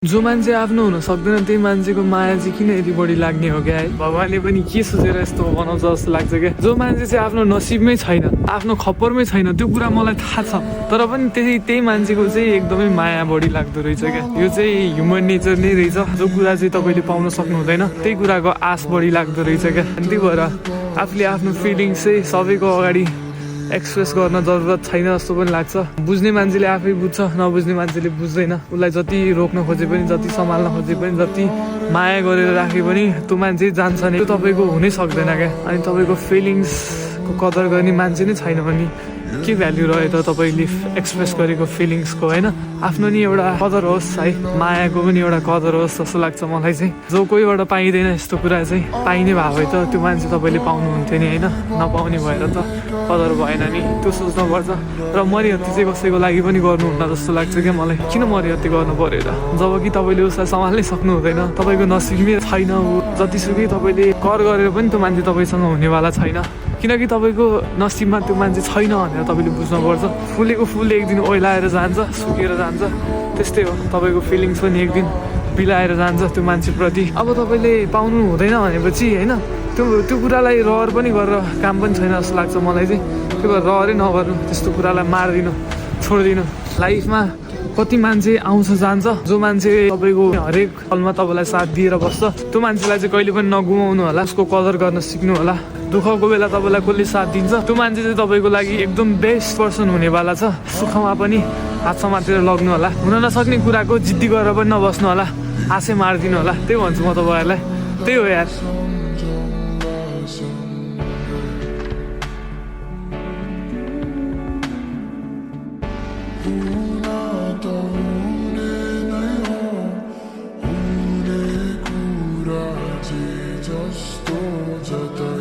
जो मान्छे आफ्नो हुन सक्दैन त्यही मान्छेको माया चाहिँ किन यति बढी लाग्ने हो क्या है भगवानले पनि के सोचेर यस्तो बनाउँछ जस्तो लाग्छ क्या जो मान्छे चाहिँ आफ्नो नसिबमै छैन आफ्नो खप्परमै छैन त्यो कुरा मलाई थाहा छ तर पनि त्यही मान्छेको चाहिँ एकदमै माया बढी लाग्दो रहेछ क्या यो चाहिँ ह्युमन नेचर नै रहेछ जो कुरा चाहिँ तपाईँले पाउन सक्नु हुँदैन त्यही कुराको आश बढी लाग्दो रहेछ क्या त्यही भएर आफूले आफ्नो फिलिङ्स चाहिँ सबैको अगाडि एक्सप्रेस गर्न जरुरत छैन जस्तो पनि लाग्छ बुझ्ने मान्छेले आफै बुझ्छ नबुझ्ने मान्छेले बुझ्दैन उसलाई जति रोक्न खोजे पनि जति सम्हाल्न खोजे पनि जति माया गरेर राखे पनि त्यो मान्छे जान्छ नि त्यो तपाईँको हुनै सक्दैन क्या अनि तपाईँको फिलिङ्सको कदर गर्ने मान्छे नै छैन भने के भ्याल्यु रह्यो त तपाईँले एक्सप्रेस गरेको फिलिङ्सको होइन आफ्नो नि एउटा कदर होस् है मायाको पनि एउटा कदर होस् जस्तो लाग्छ मलाई चाहिँ जो कोहीबाट पाइँदैन यस्तो कुरा चाहिँ पाइने भए भए त त्यो मान्छे तपाईँले पाउनुहुन्थ्यो नि होइन नपाउने भएर त कदर भएन नि त्यो सोच्नुपर्छ र मरिहत्ती चाहिँ कसैको लागि पनि गर्नुहुन्न जस्तो लाग्छ क्या मलाई किन मरिहत्ती गर्नु पर्यो त जब कि तपाईँले उसलाई सम्हाल्नै सक्नु हुँदैन तपाईँको नसिबमै छैन ऊ जतिसुकै तपाईँले कर गरेर पनि त्यो मान्छे तपाईँसँग हुनेवाला छैन किनकि तपाईँको नसिबमा त्यो मान्छे छैन भनेर तपाईँले बुझ्नुपर्छ फुलेको फुल एक दिन ओइलाएर जान्छ सुकेर जान्छ त्यस्तै हो तपाईँको फिलिङ्स पनि एक दिन बिलाएर जान्छ त्यो मान्छेप्रति अब तपाईँले पाउनु हुँदैन भनेपछि होइन त्यो कुरालाई रहर पनि गरेर काम पनि छैन जस्तो लाग्छ मलाई चाहिँ त्यो भएर रहरै नगर्नु त्यस्तो कुरालाई मारिदिनु छोडिदिनु लाइफमा कति मान्छे आउँछ जान्छ जो मान्छे तपाईँको हरेक पलमा तपाईँलाई साथ दिएर बस्छ त्यो मान्छेलाई चाहिँ कहिले पनि नगुमाउनु होला उसको कदर गर्न सिक्नु होला दुःखको बेला तपाईँलाई कसले साथ दिन्छ त्यो मान्छे चाहिँ तपाईँको लागि एकदम बेस्ट पर्सन हुनेवाला छ सुखमा पनि हात समातेर लग्नु होला हुन नसक्ने कुराको जिद्दी गरेर पनि नबस्नु होला आशै मारिदिनु होला त्यही भन्छु म तपाईँहरूलाई त्यही हो यार जस्तो जता